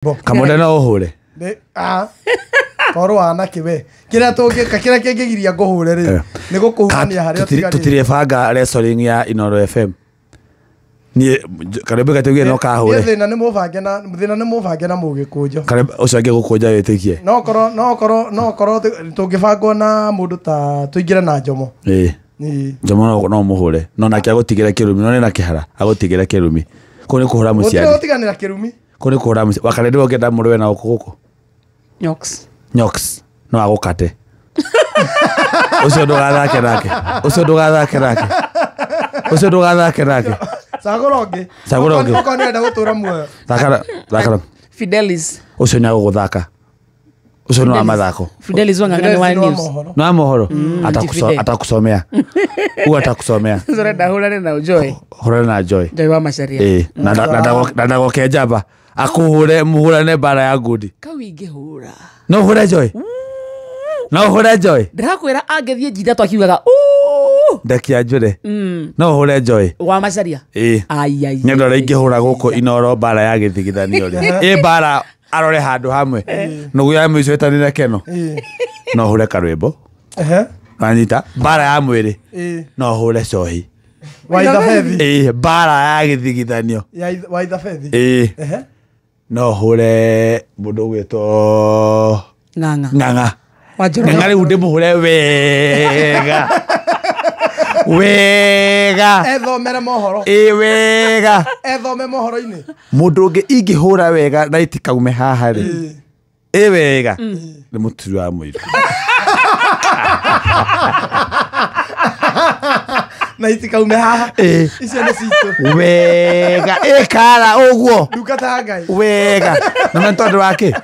Kamonde no ũhũre. Ah. Korwo anake we. Kĩrĩa tũngĩka kĩrĩa kĩngĩgiria ngũhũre rĩ nĩ gũkũhurania harĩa ũtigarĩte. Tũtirĩbanga wrestling ya Inoro FM. Niĩ Karembe gatauge no kahũre. Thĩna nĩ mũbange na thĩna nĩ mũbange na mũgĩkũnjo. Karembe ũcio angĩ gũkũnja wĩtĩkie. No korwo no korwo tũngĩbangwo na mũndũ ta tũingĩre na Njomo. Ĩĩ. Njomo no mũhũre. No nake agũtigĩre kĩrumi no nĩ na kĩhara agũtigĩre kĩrumi. Kũu nĩ kũhũra mũciari. Gũtirĩ gũtiganĩra kĩrumi. Kũu nĩ kũhũra mũciari. Wakarembe ũngĩenda mũrũe na gũkũ. Nyox. Nyox. No agũkate. Ũcio ndũgathake nake. Ũcio ndũgathake nake. Ũcio ndũgathake nake. Cagũra ũngĩ. Cagũra ũngĩ. Okorwo nĩũrenda gũtũra muoyo. Thakara, thakara. Fidelis. Ũcio nĩ agũgũthaka. Ũcio nĩ wa mathako. Fidelis wa ng'ang'a nĩ wa news. Nĩ wa mohoro. Atakusomea. Uga atakusomea. Ũrenda hũrane na Joy. Hũrane na Joy. Joy wa Macharia. Ĩĩ. Na ndagoke njamba. Akũhũre mũhũrane mbara ya ngundi. Kau ingĩhũra. No ũhũre Joy. No ũhũre Joy. Ndĩrakwĩra angĩthiĩ njinda twakiugaga ũũ. Ndekia njũre. No ũhũre Joy. Wa Macharia. Ĩĩ. Ai ai. Nĩ andũ arĩa ingĩhũra gũkũ Inoro mbara ya gĩthigithanio rĩ. Ĩ mbara arore handũ hamwe. Nũgũ ya mũico ĩtanire keno. No ũhũre karwĩmbo. Wanyita mbara ya mwĩrĩ. No ũhũre cohi. Waithabethi. Ĩĩ mbara ya gĩthigithanio. Waithabethi. Ĩĩ. No ũhũre mũndũ ũgwĩtwo Ng'ang'a. Ng'ang'a. Ng'ang'a rĩu ndĩmũhũre wega. Wega. Ethomere mohoro. Ĩĩ wega. Ethome mohoro-inĩ. Mũndũ ũngĩ ingĩhũra wega na itikaume haha rĩ. Ĩĩ wega. Nĩ mũturi wa mũiru. Na itikaume haha. Icio nĩ citũ. Wega. Ĩ kara ũguo. Ndungata ya Ngai. Wega. Na nĩ tondũ wa kĩ?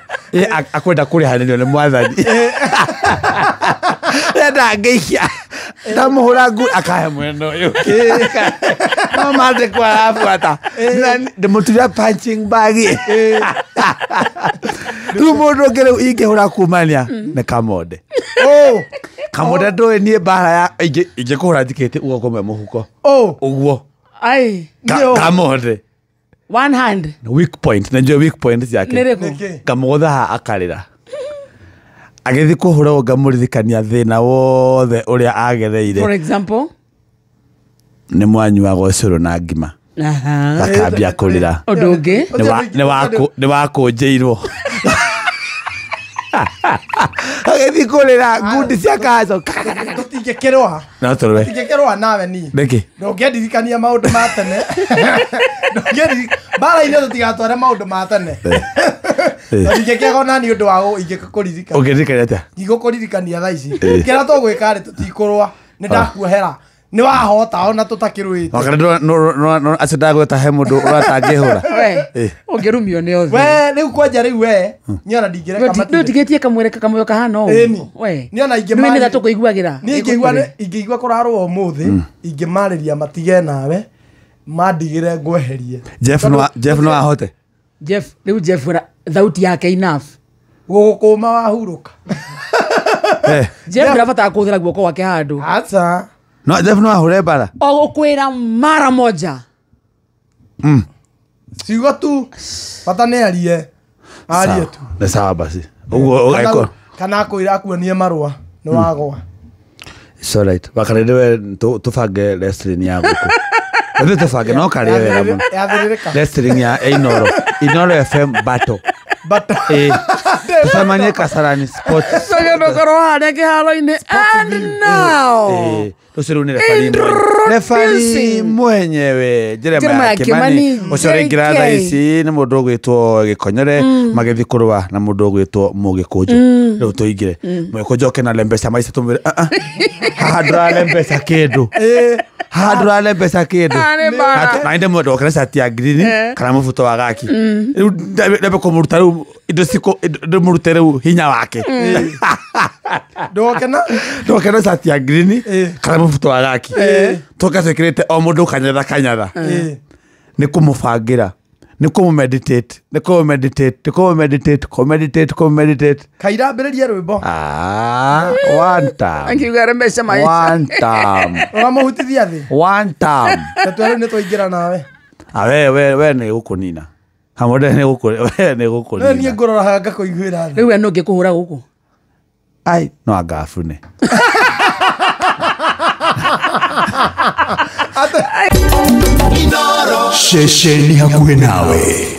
Akwenda kũrĩhanĩrio nĩ mwathani. Enda ngĩikia. Ndamũhũra ngui akahe mwena ũyũ. No mandĩkwo arabuata. Ndĩmũturire punching bag. Rĩu mũndũ ũngĩ rĩu ingĩhũra kumania nĩ Kamonde. Kamonde ndũĩ niĩ mbara ya ingĩkũhũra njikĩtie guoko kũmwe mũhuko. Ũguo. Ai. Kamonde. One hand. Weak point. Na njũĩ weak point ciake. Nĩ rĩkũ? Ngamũgũtha haha akarĩra. Agĩthiĩ kũhũra ũguo ngamũririkania thĩna wothe ũrĩa agereire. For example? Nĩ mwanyuaga ũcũrũ na ngima. Akambia kũrĩra. Ũndũ ũngĩ? Nĩ wakũnjĩirwo. Agĩthiĩ kũrĩra ngundi cia kanjo. Tũtingĩkĩrũa. No tũrũe. Tũtingĩkĩrũa nawe niĩ. Nĩkĩ? Ndũngĩndirikania maũndũ ma tene. Mbara-inĩ tũtigatware maũndũ ma tene. Tũtingĩkĩaga ona niĩ ũndũ wa ingĩkũririkania. Ũngĩririkania atĩa? Ngigũkũririkania thaa ici. Kĩrĩa tũgwĩka rĩ tũtikũrũa. Nĩ ndakuohera. Nĩ wahota ona tũtakĩrũĩte. Wakana acio ndagwĩta he mũndũ ũratangĩhũra. We ũngĩrumio nĩ othe. We rĩu kwanja rĩu we niĩ ona ndingĩreka matinde. Ndũtigĩtie kamwĩrĩ kamũoyo kahana ũũ. We. Niĩ ona ingĩmarĩria. Nĩ tũkũiguagĩra. Niĩ ingĩigua kũrarũa ũmũthĩ ingĩmarĩria matige nawe mandigĩre ngweherie. Jeff no ahote. Jeff rĩu Jeff thauti yake enough. Gũgũkũma wahurũka. Jeff ndabatara kũhũthĩra guoko gwake handũ. Aca. No Jeff no ahũre mbara. Ogũkwĩra mara moja. Ciugo tu bata nĩ arie. Arie tu. Nĩ sawa basi. Ũguo ũgaikwo. Kana akwĩra akuonie marũa nĩ wagwa. It's all right. Wakarende we tũbange wrestling ya gũkũ. Ithuĩ tũbange no karĩe wega mũno. Yathĩrĩrĩka. Wrestling ya Inoro. Inoro FM battle. Battle. Tũcemanie Kasarani Sports. Tũgĩkorwo harĩa kĩharo-inĩ. And now. Ũcio rĩu nĩ referee mwenyewe Jeremiah Kimani ũcio ũraingĩra thaa ici nĩ mũndũ ũgwĩtwo Gĩkonyore magĩthiĩ kũrũa na mũndũ ũgwĩtwo Mũgĩkũnjũ. Rĩu tũingĩre Mũgĩkũnjũ oke na lembeca maica tũmwĩre haha ndũralembeca kĩndũ. Haha ndũralembeca kĩndũ. Na nĩ ndĩmwenda okere cati ya green kana mũbuto wa gaki. Rĩu ndambe kũmũruta rĩu indo cikũ ndĩmũrute rĩu hinya wake. Ndũgokena? Ndũgokena cati ya green kana mũbuto wa gaki. Tũka twĩkĩrĩte o mũndũ kanyatha kanyatha. Nĩ kũmũbangĩra. Nĩ kũmũ-meditate. Nĩ kũmũ-meditate. Nĩ kũmũ-meditate. Kũ-meditate. Kũ-meditate. Kaira ambĩrĩrie rwĩmbo. One time. Angiuga rembeca maica. One time. Ũramũhutithia thĩ? One time. Tatue rĩu nĩ twaingĩra nawe. We nĩ gũkũnina. Kamode nĩ gũkũ No niĩ ngũrora haha ngakũiguĩra tha. Rĩu we no ngĩkũhũra gũkũ. Ai no angabune. Ceceni hakuhĩ nawe.